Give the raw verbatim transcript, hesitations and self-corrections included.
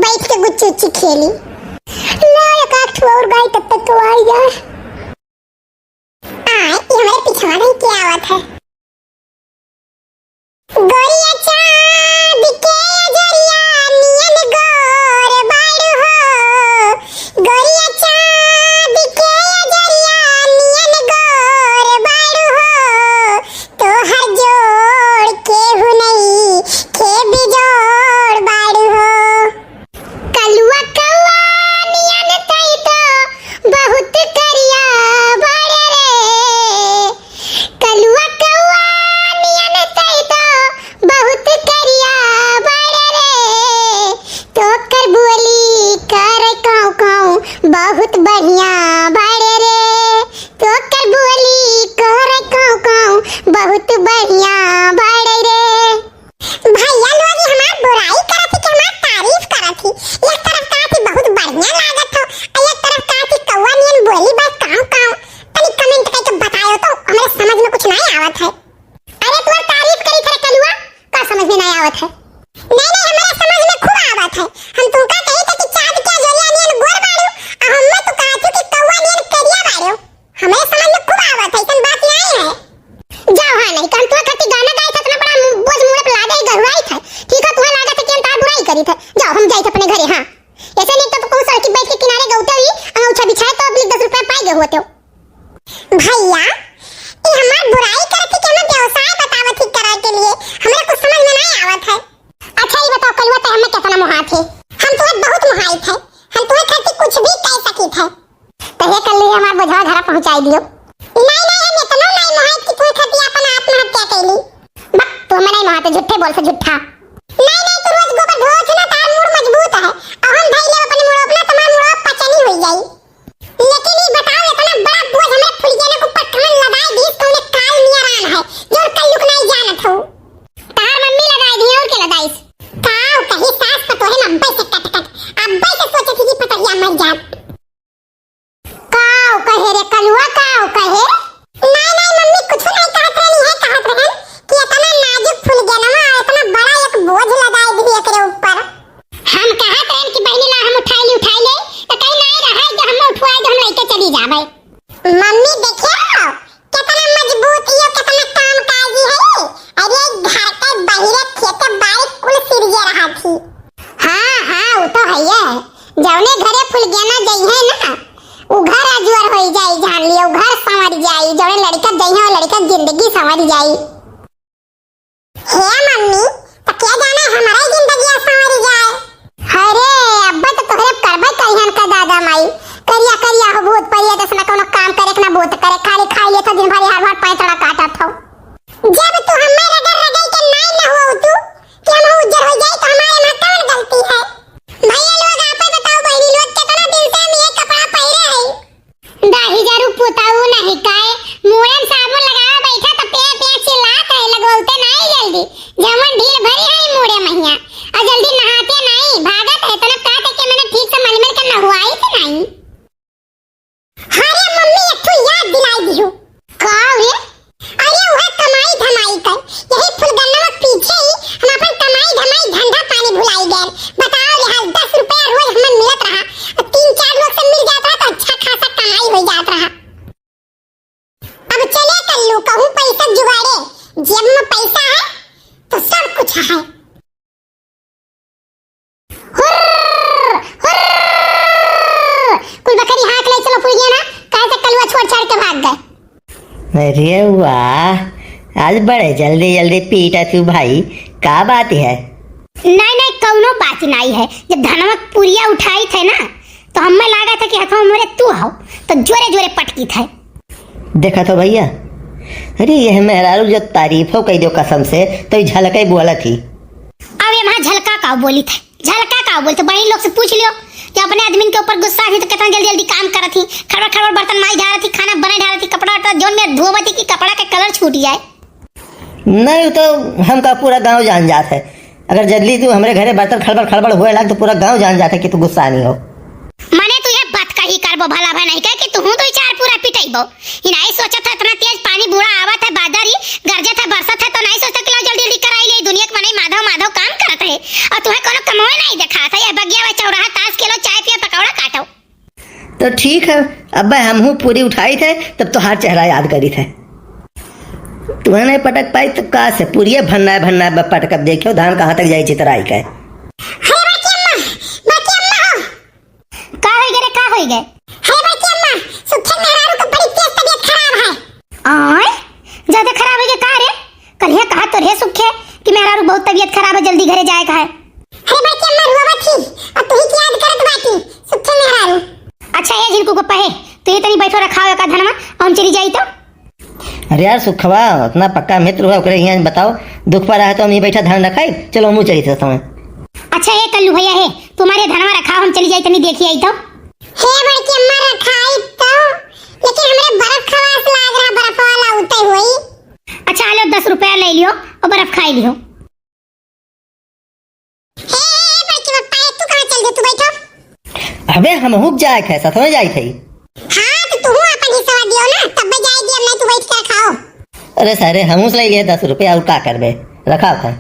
बैठ के गुच्ची उच्ची खेली। ला, एक आध ठो और गाई, तब तक तो आई जाए। आ, ये हमारे पिछवा नहीं क्या आवत है। गोरिया चाँद के अजरिया नियन गोर बाड़ू हो, गोरिया चाँद के अजरिया नियन गोर बाड़ू हो, तोहर जोड़ केहू नइखे बिजोड़ बाड़ू हो। कलुआ कौआ नियन तई तो बहुत करिया बाड़े रे। कलुआ कौआ नियन तई तो बहुत करिया बाड़े रे। तोकर बोली कर काँव काँव बहुत बढ़िया बाड़े रे। तोकर बोली कर काँव काँव बहुत बढ़िया बाड़े रे। भैया लोग ये हमार बुराई करत ही कि हमार तारीफ करत ही? एक तरफ कहत ही बहुत बढ़िया लागत हो, और एक तरफ कहत ही कौआ नियन बोली बा काँव काँव। तनी comment करके बतायो तो, हमरे समझ में कुछ नहीं आवत है। अरे तोर तारीफ करी थे कलुआ, का समझ में नहीं आवत है? नहीं, नहीं, हमारे समझ में खूब आवत है। हम तुमका कही थे कि चाँद के अजोरिया नियन गोर बाड़ू, आ हम्मे तू कहत हो कि कौआ नियन करिया बाड़ू। हमरे समझ में खूब आवत है, ऐसन बात नहीं है। जाओ, हाँ, नहीं तो हम तुम्हारे खातिर गाना गाई थे, इतना बड़ा बोझ मुड़े पे लादे ही गहुराई थे। ठीक है, तुम्हें लागत है कि हम तार बुराई करी थे। जाओ, हम जाई थे अपने घरे, हाँ। ऐसे नहीं तो तुमको सड़की बैठ के किनारे गौते हुई, अंगौछा बिछाए तो अगली दस रुपया पाए गए होते हो। भैया, ये हमार बुराई करत ही कि हमें व्यवसाय बतावत ही करे के लिए, हमरे कुछ समझ में नहीं आवत है। अच्छा, ये बताओ, कलुआ, ते हमें कितना मोहात है? हम तुम्हें बहुत मोहाइत है, हम तुम्हें खातिर कुछ भी कह सकित है। तो हे कल्ली, हमार बोझवा घरा पहुँचाई दियो। नहीं, नहीं, हम इतना नहीं मोहाइत कि तुम्हें खातिर अपन आत्महत्या कैली। बक, तू हमें नहीं मोहाते, झूठे बोल से झूठा। नहीं, नहीं, तू रोज गोबर धोत है ना, तार मूड़ मजबूत है, और हम धई लेब अपने मूड़ो अपना, तुम्हार मूड़ो पचनी हो जाई। लेकिन ई बताओ, इतना बड़ा बोझ हमरे फुलगेना के ऊपर कौन लदाई दीस, कौने काल नियर आन है, जौन कल्लू के नाई जानत हो? तार मम्मी लदाई दी, और के लदाईस? काव कही सास पतोहे में अब्बे से कट कट, अब्बे से सोचत ही कि पतरिया मर जात। काव कहे रे कलुआ, काव कहे? नाई, नाई मम्मी, कुछ नहीं कहत रहनी है, कहत रहन कि इतना नाजुक फुलगेनवा, इतना बड़ा एक बोझ लदाई दी एकरे ऊपर। हम कहत रहन कि बहिनी ला हम उठाई ली, उठाई ले, तो कहीं नाई रहा है कि हम उठवाए तो हम लेके चली जाबे। मम्मी देखियो, कितना मजबूत यो, कितना कामकाजी है। अरे घर के बाहरे खेते बाड़ी कुल सिरिये रहा थी। हाँ, हाँ, वो तो है ये। जौने घरे फुलगेना जइहे ना, उ घर अजुअर होई जाई, जान लियो, उ घर संवर जाई। जौने लड़का जइहे, वो लड़का जिंदगी संवर जाई। हे मम्मी, त क्या जाने हमारा ही जिंदगी संवर जाए। अरे, अब्बे तो तोहरे करबे करिहन का दादा माई। करिया करिया हो भूत परिया, जैसे ना कोनो काम करे के ना बूत करे, खाली खाई लेत हो दिन भर, हर भर पैंतड़ा काटत हो। जब तू हमें रगड़ रगड़ के नाई न हो तू, कि हम उज्जर हो जाए तो हमारे में कौन गलती है? भैया लोग आप बताओ, बहनी लोग कितना दिन से हम ये कपड़ा पहरे हैं। दाही जरू पुताऊ नहीं काए, मुड़े में साबुन लगावे बैठा त पे पे चिल्लात है, लगवते नहीं जल्दी, जवन ढील भरी है मुड़े महिया, और जल्दी नहाते नहीं, भागत है, इतना कहते कि मैंने ठीक से मलमल कर नहुआई थी नहीं। अरे मम्मी, एक ठो याद दिलाई दिहू। का रे? अरे वह कमाई धमाई कर, यही फुलगन्नवा पीछे ही हम अपन कमाई धमाई धंधा पानी भुलाई गए। बताओ रे हाल, दस रुपया रोज हमें मिलत रहा, और तीन चार लोग से मिल जात रहा तो अच्छा खासा कमाई हो जात रहा। अब चले कल्लू, कहूँ पैसा जुगाड़े, जेब में पैसा है तो सब कुछ है। हुर्र, हुर्र। कुल बकरी हाँक ले चलो फुलगेना, काहे से कलुआ छोड़ छाड़ के भाग गए। अरे वाह, आज बड़े जल्दी जल्दी पीटा तू भाई, का बात है? नहीं नहीं, कौनो बात नहीं है। जब धनवा पुरिया उठाई थे ना, तो हमें लगा था कि हथवा मोरे तू हो, तो जोरे जोरे पटकी थे। देखा तो भैया, अरे यह मेहरारू जो तारीफो कई दो कसम से, तो ई झलकई बोलत ही। अब ये वहाँ झलका का बोली थे, झलका का बोली थे, बहन लोग से पूछ लियो कि अपने आदमी के ऊपर गुस्सा ही तो कितना जल्दी जल्दी काम करत ही, खड़बड़ खड़बड़ बर्तन माई ढारत ही, खाना बने ढारत ही, कपड़ा वपड़ा जोन में धोवत ही कि कपड़ा के colour छूट जाए। नहीं तो हमका पूरा गांव जान जात है, अगर जल्दी तू हमरे घरे बर्तन खड़बड़ खड़बड़ होए लाग तो पूरा गांव जान जात है कि तू गुस्सा नहीं हो। मने तू ये बात कही करबो भला भा नहीं कहे कि तू हूँ दो चार पूरा पिटइबो। ई नाहीं सोचत है, इतना तेज पानी बूढ़ा आवत है, बादर ही गरजत है, बरसत है, तो नाहीं सोचत कि लाओ जल्दी जल्दी कराई ले। दुनिया के मनई माधव माधव काम करत है, और तुहैं कौनो कमवे नाहीं देखात है। यह बगिया वा चौराहा ताश खेलो, चाय पियो, पकौड़ा काटो। तो ठीक है, अब्बे हमहू पूरी उठाइत है, तब तोहार चेहरा याद करित है। तुहैं नाहीं पटक पाई तब का से, पूरिये भन्ना भन्ना ब-, पटकब। देखियो धान कहाँ तक जाई चितराई के। हे बड़की अम्मा, बड़की अम्मा हो। का होई गे रे, का होई गे? हे बड़की अम्मा, सुखे मेहरारू के बड़ी तेज तबीयत खराब है। आय, ज्यादा खराब होई गे का रे? कल्हिया कहा तो रे सुखे कि मेहरारू बहुत तबीयत खराब है, जल्दी घरे जाए का है। अरे बड़की अम्मा रुआवत ही, और तुही की याद करत बाटी, सुखे मेहरारू। अच्छा, ए झिनकू को पहे, तू ये तनी बैठो, रखाओ एका धनवा, और हम चली जाई तो। अरे यार सुखवा, इतना पक्का मित्र हुआ, ओकरे यहाँ बताओ, दुख पर रहा तो हम ये बैठा धन रखाई, चलो हमहू चली थे समय। अच्छा, ए कल्लू भैया है, तुम्हारे धनवा रखाओ, हम चली जाई तनी देखी आई तो। हे बड़की अम्मा रखाई तो, लेकिन हमरे बर्फ खवास लाग रहा, बर्फ वाला उतई हुई। अच्छा, लो दस रुपया ले लियो और बर्फ खाई लियो। हे, हे, हे, बड़की पप्पा, ए, तू कहाँ चल दे, तू बैठो। अबे, हमहू के जाए के है, साथ में जाए थे। हाँ, तो तू अपन हिस्सा दियो ना, तब मैं जाए दियो, नहीं तू बैठ के खाओ। अरे सारे, हमहू से ले लिए दस रुपया, और का करबे, रखा था।